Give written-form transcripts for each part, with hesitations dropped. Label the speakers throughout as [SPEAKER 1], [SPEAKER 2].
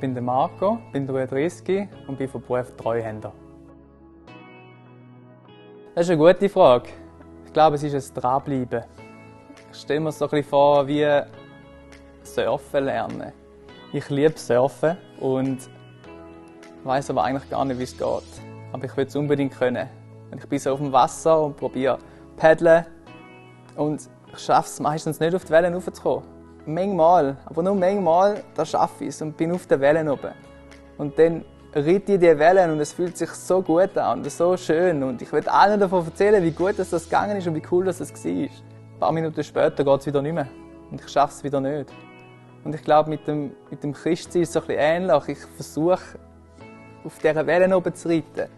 [SPEAKER 1] bin der Marco, bin 33 und bin von Beruf Treuhänder. Das ist eine gute Frage. Ich glaube, es ist ein Dranbleiben. Ich stelle mir so ein bisschen vor, wie Surfen lernen. Ich liebe Surfen und weiß aber eigentlich gar nicht, wie es geht. Aber ich will es unbedingt können. Und ich bin so auf dem Wasser und probiere paddeln. Und ich schaffe es meistens nicht, auf die Wellen raufzukommen. Manchmal, aber nur manchmal, da schaffe ich es und bin auf den Wellen oben. Und dann reite ich die Wellen und es fühlt sich so gut an und so schön. Und ich will allen davon erzählen, wie gut das gegangen ist und wie cool das war. Ein paar Minuten später geht es wieder nicht mehr. Und ich schaffe es wieder nicht. Und ich glaube, mit dem Christsein ist es so ein bisschen ähnlich. Ich versuche, auf dieser Wellen oben zu reiten.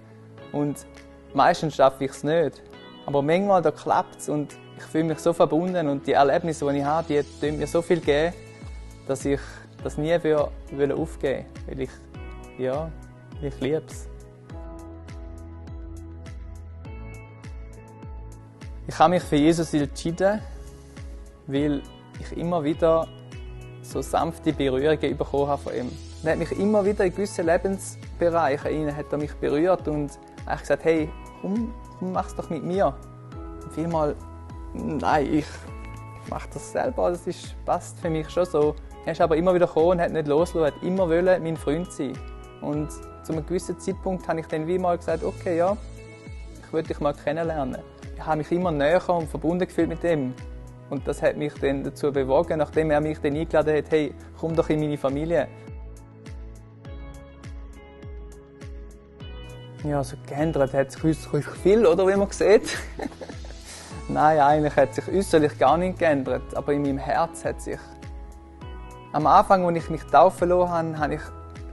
[SPEAKER 1] Und meistens schaffe ich es nicht. Aber manchmal da klappt es und ich fühle mich so verbunden. Und die Erlebnisse, die ich habe, die tun mir so viel geben, dass ich das nie aufgeben will. Weil ich liebe es. Ich habe mich für Jesus entschieden, weil ich immer wieder so sanfte Berührungen bekommen habe von ihm. Er hat mich immer wieder in gewissen Lebensbereichen hat er mich berührt und ich gesagt, hey, komm, mach's doch mit mir. Und vielmal, nein, ich mache das selber, das passt für mich schon so. Er ist aber immer wieder gekommen und hat nicht losgelassen, hat immer mein Freund sein. Und zu einem gewissen Zeitpunkt habe ich dann wie mal gesagt, okay, ja, ich würde dich mal kennenlernen. Ich habe mich immer näher und verbunden gefühlt mit ihm. Und das hat mich dann dazu bewogen, nachdem er mich dann eingeladen hat, hey, komm doch in meine Familie. Ja, so geändert hat sich äußerlich viel, oder wie man sieht. Nein, eigentlich hat sich äußerlich gar nicht geändert, aber in meinem Herz hat sich. Am Anfang, als ich mich taufen lassen habe ich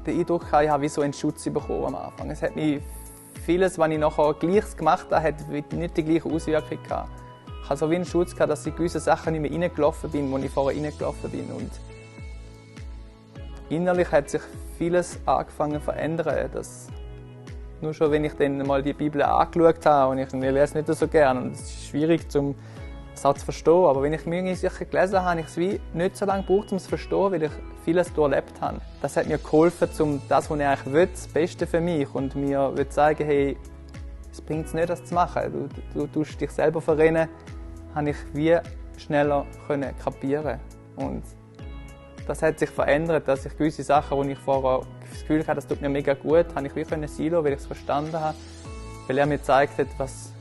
[SPEAKER 1] den Eindruck, ich habe wie so einen Schutz bekommen am Anfang. Es hat mich vieles, was ich nachher Gleiches gemacht habe, hat nicht die gleiche Auswirkung gehabt. Ich hatte so wie einen Schutz gehabt, dass ich gewisse Sachen nicht mehr reingelaufen bin, wo ich vorher reingelaufen bin. Und innerlich hat sich vieles angefangen zu verändern. Nur schon, wenn ich dann mal die Bibel angeschaut habe, und ich lese nicht so gerne, und es ist schwierig, das auch zu verstehen, aber wenn ich mir sicher gelesen habe, habe ich es wie nicht so lange gebraucht, um es zu verstehen, weil ich vieles durchlebt habe. Das hat mir geholfen, um das, was ich eigentlich will, das Beste für mich, und mir will sagen, hey, es bringt es nicht, das zu machen. Du tust dich selber verrennen, habe ich wie schneller kapieren. Und das hat sich verändert, dass ich gewisse Sachen, die ich vorher das Gefühl hatte, das tut mir mega gut, habe ich wie sein lassen, weil ich es verstanden habe, weil er mir gezeigt hat, was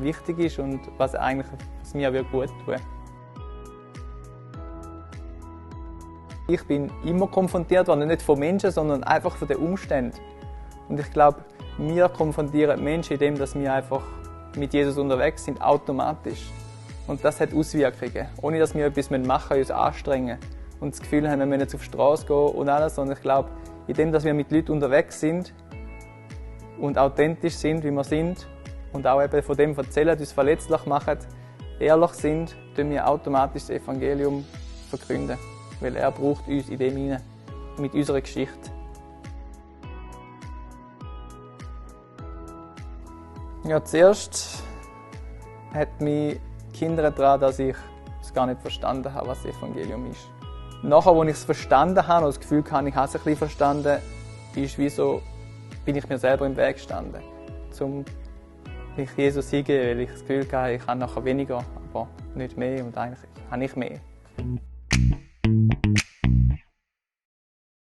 [SPEAKER 1] wichtig ist und was mir gut tut. Ich bin immer konfrontiert worden, nicht von Menschen, sondern einfach von den Umständen. Und ich glaube, wir konfrontieren Menschen, indem wir einfach mit Jesus unterwegs sind, automatisch. Und das hat Auswirkungen, ohne dass wir etwas machen, uns anstrengen und das Gefühl haben, wir müssen jetzt auf die Straße gehen und alles. Und ich glaube, indem wir mit Leuten unterwegs sind und authentisch sind, wie wir sind, und auch eben von dem erzählen, uns verletzlich machen, ehrlich sind, tun wir automatisch das Evangelium verkünden. Weil er braucht uns in dem hinein, mit unserer Geschichte. Ja, zuerst hat mich gehindert daran, dass ich es gar nicht verstanden habe, was das Evangelium ist. Nachher, als ich es verstanden habe, und das Gefühl hatte, ich habe es ein bisschen verstanden, bin ich mir selber im Weg gestanden, um mich Jesus hingeben, weil ich das Gefühl hatte, ich habe nachher weniger, aber nicht mehr, und eigentlich habe ich mehr.